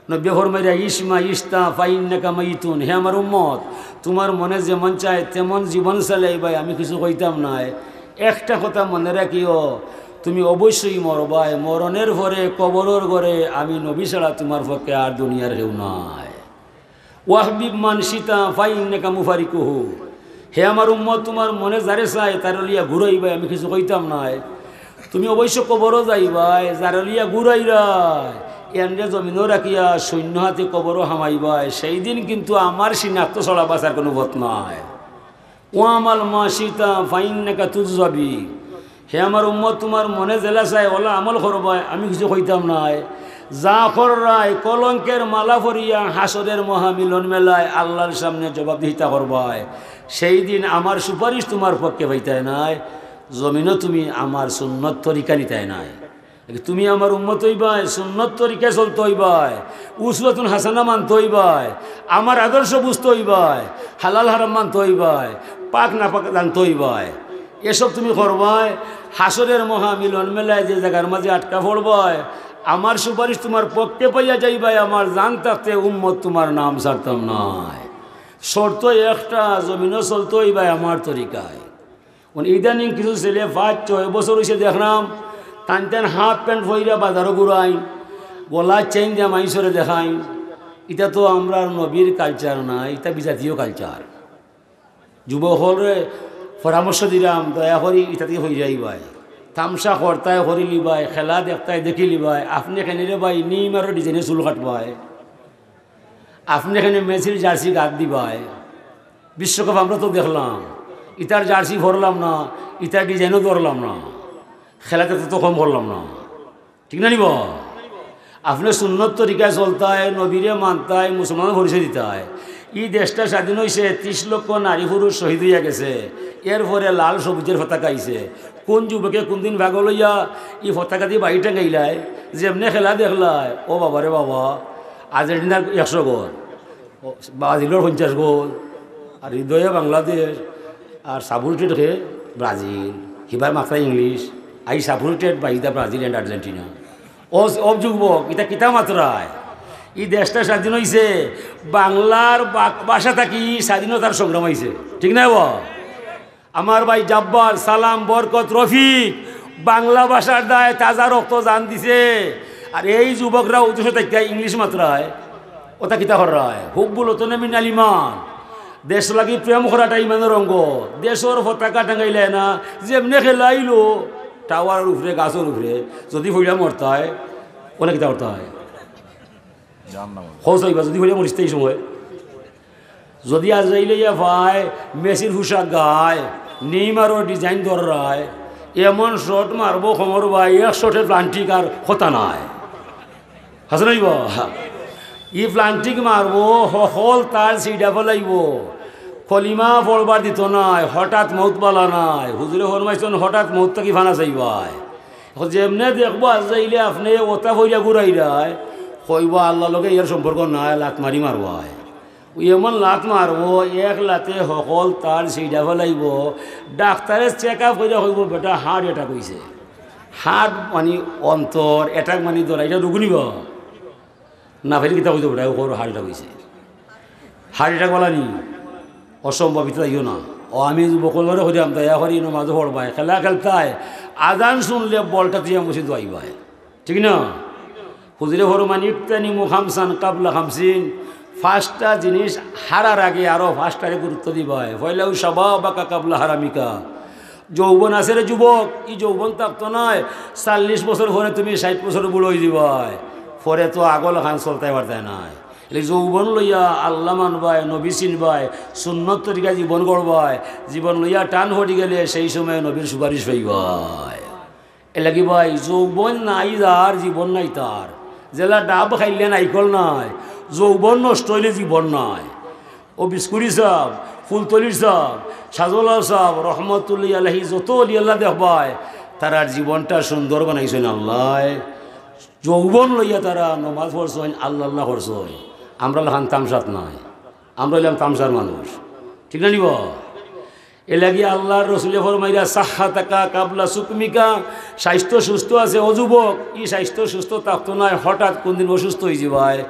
নবীয়ে ফরমাইরা, "ইশমা ইশতা ফাইন্নাকা মাইতুন।" হে আমার উম্মত, তুমার মনে যেমন চায় তেমন জীবন চালাইবায়, আমি কিছু কইতাম নায়। একটা কথা মনে রাখিও, তুমি অবশ্যই মরবায়। মরণের পরে কবরর ঘরে আমি নবী ছাড়া তুমার পক্ষে আর দুনিয়ার কেউ নাই। "ওয়াহবিব মান শিতা ফাইন্নাকা মুফারিকুহু।" হে আমার উম্মত, তুমার মনে যারে চায় তারে লইয়া ঘুরাইবায়, আমি কিছু কইতাম নায়। তুমি অবশ্য কবরও যাইবায়, যারে লইয়া ঘুরাইরায়, এনরে জমিনও রাখিয়া শূন্য হাতে কবরও হামাইবায়। সেই দিন কিন্তু আমার সিনাক্ত ছাড়া বাঁচার কুনু পথ নাই। "ওয়ামাল মা শিতা ফাইন্নাকা তুজজাবি।" হে আমার উম্মত, তুমার মনে যেলা চায় অলা আমল করবায়, আমি কিছু কইতাম নায়। যা কররায় কলঙ্কের মালা পরিয়া হাশরের মহামিলন মেলায় আল্লার সামনে জবাবদিহিতা করবায়। সেই দিন আমার সুপারিশ তুমার পক্ষে পাইতায় নায়, জমিনও তুমি আমার সুন্নত তরিকা নিতায় নায়। তুমি আমার উম্মত অইবায়, সুন্নত তরিকায় চলতে অইবায়, উসওয়াতুন হাসানা মানতে অইবায়, আমার আদর্শ বুঝতে অইবায়, হালাল হারাম মানতে অইবায়, পাক নাপাক জানতে অইবায়। এসব তুমি করবায়, হাশরের মহামিলন মেলায় যে জাগার মাঝে আটকা পড়বায়, আমার সুপারিশ তুমার পক্ষে পাইয়া যাইবায়, আমার জান থাকতে উম্মত তুমার নাম ছাড়তাম নায়। শর্ত একটা, জমিনও চলতে অইবায় আমার তরিকায়। অন ইদানিং কিছু ছেলে পাঁচ ছয় বছর অইছে দেখরাম, তান তান হাফ প্যান্ট পইরা বাজারও ঘুরাইন, গলাত চেইন দিয়া মাইনষরে দেখাইন। ইতা তো আমরার নবীর culture নায়, ইতা বিজাতীয় culture। যুবক অকলরে পরামর্শ দিরাম, দয়া করি ইতা থাকি ফিরাইবায়। তামশা করতায় করিলিবায়, খেলা দেখতায় দেখিলিবায়। আপনে কেনে রে ভাই নিম আরো design-এ চুল কাটবায়? আপনে কেনে মেসির jersey গাত দিবায়? বিশ্বকাপ আমরা তো দেখলাম, ইতার jersey পরলাম না, ইতার design-ও ধরলাম না, খেলাত তো কম করলাম না, ঠিক না নি বা? আপনে সুন্নত তরিকায় চলতায়, নবীরে মানতায়, মুসলমান পরিচয় দিতায়। ই দেশটা স্বাধীন অইছে, ত্রিশ লক্ষ নারী পুরুষ শহীদ অইয়া গেছে, এরপরে লাল সবুজের পতাকা আইছে। কোন যুবকে কোন দিন পাগল অইয়া ই পতাকাদি বাড়ি টাঙ্গাইলায়, যেমনে খেলা দেখলায়, ও বাবা রে বাবা, আর্জেন্টিনার একশো গোল, ও, ব্রাজিলর পঞ্চাশ গোল, আর হৃদয়ে বাংলাদেশ, আর supported কে ব্রাজিল, হিবার Matara English, I supported by the Brazil and Argentina। ও, ও যুবক, ইতা কিতা মাতরায়? ই দেশটা স্বাধীন অইছে, বাংলার বা-, ভাষা থাকি স্বাধীনতার সংগ্রাম অইছে, ঠিক না বা? আমার ভাই জাব্বার, সালাম, বরকত, রফিক বাংলা ভাষার দায় তাজা রক্ত জান দিছে। আর এই যুবকরা উদ্দেশ্য থাকি English মাতরায়, ওটা কিতা কররায়? হুব্বুল ওতনে মিনাল ইমান, দেশ লাগি প্রেম করাটা ইমানর অঙ্গ। দেশর পতাকা টাঙ্গাইলায় না, যেমনে খেলাইলো, টাওয়ারর উপরে, গাছর উপরে, যদি ফইড়া মরতায়, ওনে কিতা করতায়? জাহান্নামে। খোঁজ অইবা, যদি ফইড়া মরিস্তে ই সময়। যদি আজরাইলে ইয়া পায়, মেসির পোশাক গায়, নেইমারর design ধররায়, এমন shot মারবো কমর ভাই, এক shot-এ প্লান্টিক আর কথা নাই। হাসে নাই বা? ই প্লান্টিক মারবো, হকল তার ছিড়া ফালাইবো। কলিমা পড়বার দিতো নায়, হঠাৎ মউত বালা নায়। হুজুরে ফরমাইছন, হঠাৎ মউত থাকি ফানা চাইবায়। এখন যেমনে দেখবো আজরাইলে আপনে ওটা ফইরা ঘুরাইরায়, কইবো, "আল্লাহর লগে এর সম্পর্ক নাই, লাত মারি মারবায়।" এমন লাত মারবো, এক লাতে হকল তার ছিড়া ফালাইবো। ডাক্তারে check up কইরা কইবো, "বেটা, heart attack অইছে।" Heart মানি অন্তর, attack মানি ধরা, ইটা রুগু নি বা? না পাইলে কিতা কইতো বেটা, ওর heart attack অইছে। Heart attack বালা নি? অসম্ভব, ইতা যাইও না। ও আমি বকলরে কইরাম, দয়া করি নমাজও পড়বায়, খেলা খেলতায়, আজান শুনলে বলটা তুই মসজিদ আইবায়, ঠিক না? হুজুরে ফরমান, "ইবতানিমু খামসান কাবলা খামসিন।" পাঁচটা জিনিস হারার আগে আরো পাঁচটারে গুরুত্ব দিবায়। "ফয়লাউ শাবাবাকা কাবলা হারামিকা।" যৌবন আছে রে যুবক, ই যৌবন থাকতো নায়। চল্লিশ বছর পরে তুমি ষাট বছর বুড়া অই দিবায়, পরে তো আগর লাখান চলতায় পারতায় নায়। এই যৌবন লইয়া আল্লাহ মানবায়, নবী চিনবায়, সুন্নত তরিকা জীবন গড়বায়। জীবন লইয়া টান হরি গেলে সেই সময় নবীর সুপারিশ পাইবায়। এর লাগি ভাই, যৌবন নাই যার, জীবন নাই তার। যেলা ডাব খাইলে নাইকল নাই, যৌবন নষ্ট অইলে জীবন নাই। ও বিস্কুড়ি সাহেব, ফুলতলির সাহেব, শাহজালাল সাহেব, রহমতুল্লাহ আলাইহি, যত অলি আল্লাহ দেখবায়, তারার জীবনটা সুন্দর বানাইছইন আল্লায়। যৌবন লইয়া তারা নমাজ পড়ছইন, আল্লাহ আল্লাহ করছইন। আমরা লাখান তামশাত নাই, আমরা অইলাম তামশার মানুষ, ঠিক না নিব? এর লাগি আল্লাহর রসুলে ফরমাইরা, "সাহহাতাকা কাবলা সুকমিকা।" স্বাস্থ্য সুস্থ আছে, ও যুবক, ই স্বাস্থ্য সুস্থ থাকতো নায়, হঠাৎ কোনদিন অসুস্থ অই যিবায়।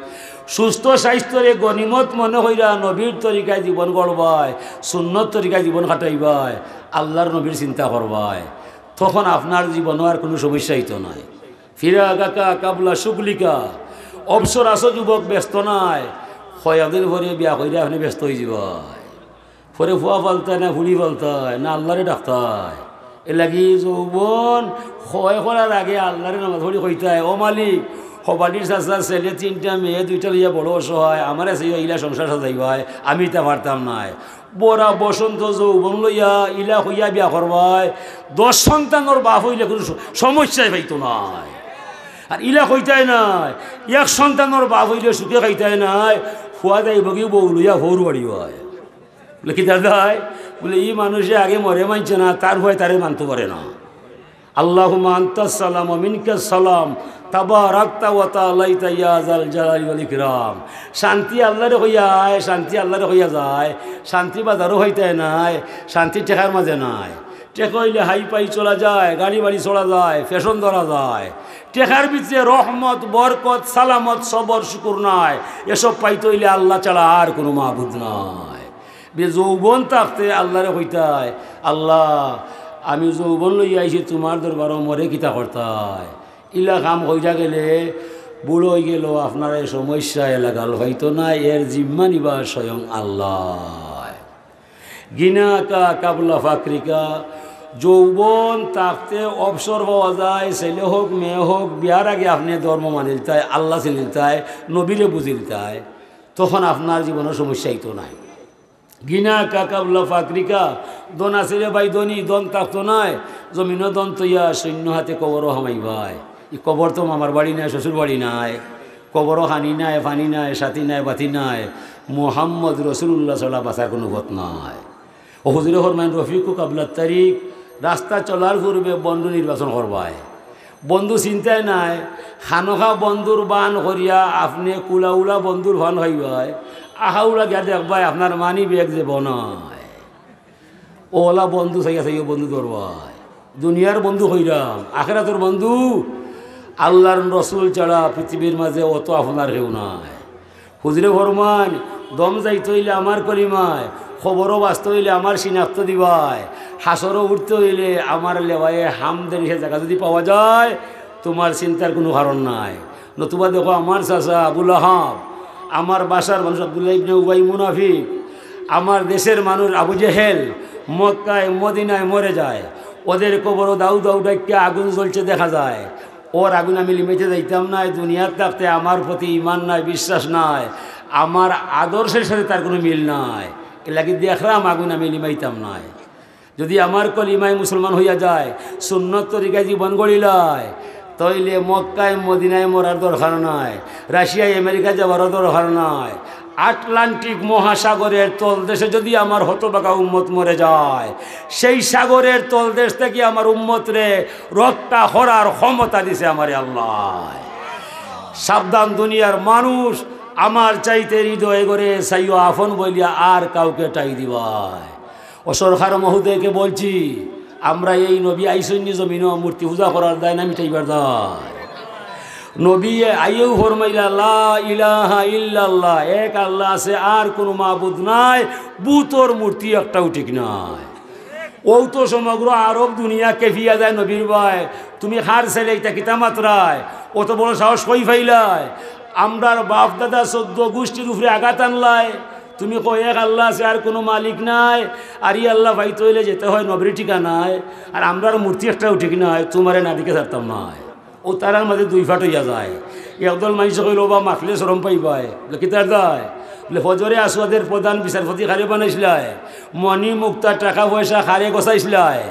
সুস্থ স্বাস্থ্যরে গনিমত মনে কইরা নবীর তরিকায় জীবন গড়বায়, সুন্নত তরিকায় জীবন কাটাইবায়, আল্লাহর নবীর চিন্তা করবায়, তখন আপনার জীবনও আর কুনু সমস্যা অইতো নায়। ফিরাগাকা কাবলা শুগলিকা, অবসর আছো যুবক, ব্যস্ত নায়, কয়েকদিন পরে বিয়া কইরা আপনে ব্যস্ত অই যিবায়। পরে ফুয়া পালতায় না ফুড়ি পালতায় না আল্লাহরে ডাকতায়। এর লাগি যৌবন ক্ষয় করার আগে আল্লাহরে নামাজ পড়ি কইতায়, "ও মালিক, হবাটির চাচার ছেলে তিনটা মেয়ে দুইটা লইয়া বড় অসহায়, আমারে চাইয়া ইলা সংসার সাজাইবায়, আমি ইতা পারতাম নায়।" বড়া বসন্ত যৌবন লইয়া ইলা কইয়া বিয়া করবায়, দশ সন্তানর বাপ অইলে কুনু স-, সমস্যায় পাইতো নায়। আর ইলা কইতায় নায়, এক সন্তানর বাপ অইলে সুখে খাইতায় নায়, ফুয়া যাইবগি বউ লইয়া হউর বাড়ি অয়। বুলে, "কিতা দায়?" বুলে, "ই মানুষে আগে মরে মানছে না, তার ফুয়ায় তারে মানতো পারে না।" আল্লাহুম্মা আনতাস সালাম ওয়া মিনকাস সালাম, তাবারাকতা ওয়া তাআলাইতা ইয়া যাল জালালি ওয়াল ইকরাম। শান্তি আল্লাহরে কইয়া আয়, শান্তি আল্লাহরে কইয়া যায়, শান্তি বাজারো পাইতায় নায়, শান্তি টেকার মাঝে নায়। টেকা অইলে হাই ফাই চলা যায়, গাড়ি বাড়ি চলা যায়, ফ্যাশন ধরা যায়। টেকার ভিতরে রহমত, বরকত, সালামত, সবর, শুকুর নাই। এসব পাইতে অইলে আল্লাহ ছাড়া আর কুনু মাবুদ নাই। বে যৌবন থাকতে আল্লাহরে কইতায়, "আল্লাহ, আমি যৌবন লইয়া আইছি তুমার দরবারো, মরে কিতা করতায়?" ইলা কাম কইরা গেলে বুড়া অই গেলে আপনার এই সমস্যায় লাগাল পাইতো নায়, এর জিম্মা নিবা স্বয়ং আল্লাহ। গিনাকা কাবলা ফাকরিকা, যৌবন থাকতে অবসর পাওয়া যায়, ছেলে হোক মেয়ে হোক, বিয়ার আগে আপনে ধর্ম মানিলতায়, আল্লাহ চিনিলতায়, নবীরে বুঝিলতায়, তখন আপনার জীবনর সমস্যা অইতো নায়। গিনাকা কাবলা ফাকরিকা, ধন আছে রে ভাই ধনী, ধন থাকতো নায়, জমিনো ধন থইয়া শূন্য হাতে কবরো হামাইবায়। ই কবর তো মামার বাড়ি নায়, শ্বশুর বাড়ি নায়, কবরো খানি নাই, পানি নাই, সাথী নাই, বাতি নাই, মোহাম্মদ রসুলুল্লাহ ছাড়া বাঁচার কুনু পথ নাই। ও হুজুরে ফরমাইন, "রফিকু কাবলা তারিক", রাস্তা চলার পূর্বে বন্ধু নির্বাচন করবায়। বন্ধু চিনতায় নায়, খানোখা বন্ধুর বান করিয়া আপনে কুলাউলা বন্ধুর ফান খাইবায়, আখাউলা গিয়া দেখবায় আপনার মানি ব্যাগ যে বনায়। ওলা বন্ধু চাইয়া চাইয়া বন্ধু ধরবায়। দুনিয়ার বন্ধু কইরাম, আখেরাতর বন্ধু আল্লাহর রসুল ছাড়া পৃথিবীর মাঝে অত আপনার কেউ নাই। হুজুরে ফরমান, "দম যাইতে অইলে আমার কলিমায়, খবরও বাঁচতে অইলে আমার সিনাক্ত দিবায়, হাসরও উঠতে অইলে আমার লেওয়ায়ে হামদের সে জায়গা যদি পাওয়া যায়, তোমার চিন্তার কুনু কারণ নাই।" নতুবা দেখো, আমার চাচা আবু লাহাব, আমার বাসার মানুষ আব্দুল্লাহ ইবনে উবাই মুনাফিক, আমার দেশের মানুষ আবু জেহেল, মক্কায় মদিনায় মরে যায়, ওদের কবরও দাউ দাউ ডাকিয়া আগুন জ্বলছে দেখা যায়। ওর আগুন আমি লিমাইতে যাইতাম নায়, দুনিয়ার থাকতে আমার প্রতি ইমান নাই, বিশ্বাস নাই, আমার আদর্শের সাথে তার কুনু মিল নাই। এর লাগি দেখরাম আগুন আমি লিমাইতাম নায়। যদি আমার কলিমায় মুসলমান হইয়া যায়, সুন্নত তরিকায় জীবন গড়িলায়, তাইলে মক্কায় মদিনায় মরার দরকার নাই, রাশিয়ায় আমেরিকা যাওয়ারও দরকার নাই। আটলান্টিক মহাসাগরের তলদেশে যদি আমার হতভাগা উম্মত মরে যায়, সেই সাগরের তলদেশ থেকে আমার উম্মতরে রক্ষা করার ক্ষমতা দিছে আমারে আল্লাহ। সাবধান দুনিয়ার মানুষ, আমার চাইতে হৃদয় করে চাইও আপন বলিয়া আর কাউকে ঠাই দিবায়। ও সরকার মহোদয়কে বলছি, আমরা এই নবী আইসইননি জমিনো মূর্তি পূজা করার দায় না মিটাইবার দায়? নবী আইয়েও ফরমাইলা, "লা ইলাহা ইল্লাল্লাহ, এক আল্লাহ আছে, আর কুনু মাবুদ নাই, বুতর মূর্তি একটাও ঠিক নাই।" অউ তো সমগ্র আরব দুনিয়া কেঁপিয়া যায় নবীর ভয়। তুমি কার ছেলে, ইতা কিতা মাতরায়? অত বড় সাহস কই পাইলায়? আমরার বাপ দাদা চৌদ্দ গুষ্টির উপরে আঘাত আনলায়। তুমি কও এক আল্লা আছে, আর কুনু মালিক নাই, আর ই আল্লা পাইতে অইলে যেতে হয় নবীর ঠিকানায়। আর আমরার মূর্তি একটাও ঠিক নাই, তুমারে না দেখি ছাড়তাম নায়। অউ তারার মাঝে দুই ফাট অইয়া যায়। একদল মানষে কইল, "ওবা, মাতলে শরম পাইবায়।" বলে, "কিতার দায়?" বলে, "ফজরে আসওয়াদের প্রধান বিচারপতি কারে বানাইছলায়? মণি মুক্তা টেকা পয়সা কারে গছাইছলায়?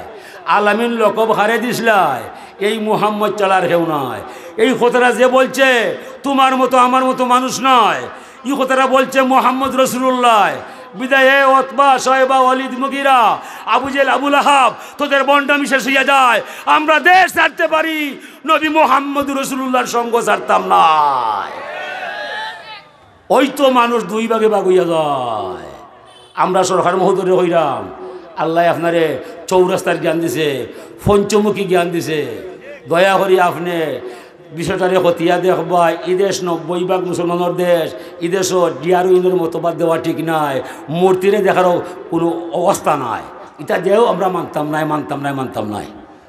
আলামিন লকব কারে দিছলায়? এই মুহাম্মদ ছাড়া আর কেউ নাই।" এই কথাটা যে বলছে, তুমার মতো আমার মতো মানুষ নয়। ই কথাটা বলছে মুহাম্মদ রসুলুল্লাহ। বিদায় হে উতবা, শায়বা, ওয়ালিদ, মুগিরা, আবু জেহেল, আবু লাহাব, তোদের ভণ্ডামি শেষ অইয়া যায়। আমরা দেশ ছাড়তে পারি, নবী মুহাম্মদ রসুলুল্লাহর সঙ্গ ছাড়তাম নায়। অউ তো মানুষ দুই ভাগে ভাগ অইয়া যায়। আমরা সরকার মহোদয়রে কইরাম, "আল্লায় আপনারে চৌরাস্তার জ্ঞান দিছে, পঞ্চমুখী জ্ঞান দিছে, দয়া করি আপনে বিষয়টারে খতিয়া দেখবায়।" ই দেশ নব্বই ভাগ মুসলমানর দেশ, ই দেশো ডিআরইউনর মতবাদ দেওয়া ঠিক নায়, মূর্তিরে দেখারও কুনু অবস্থা নাই। ইতা দেও আমরা মানতাম নায়, মানতাম নায়, মানতাম নায়।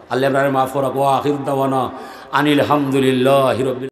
আল্লায় আমরারে মাফ করউক। ওয়া আখিরু দাওয়ানা আনিল হামদুলিল্লাহি রাব্বিল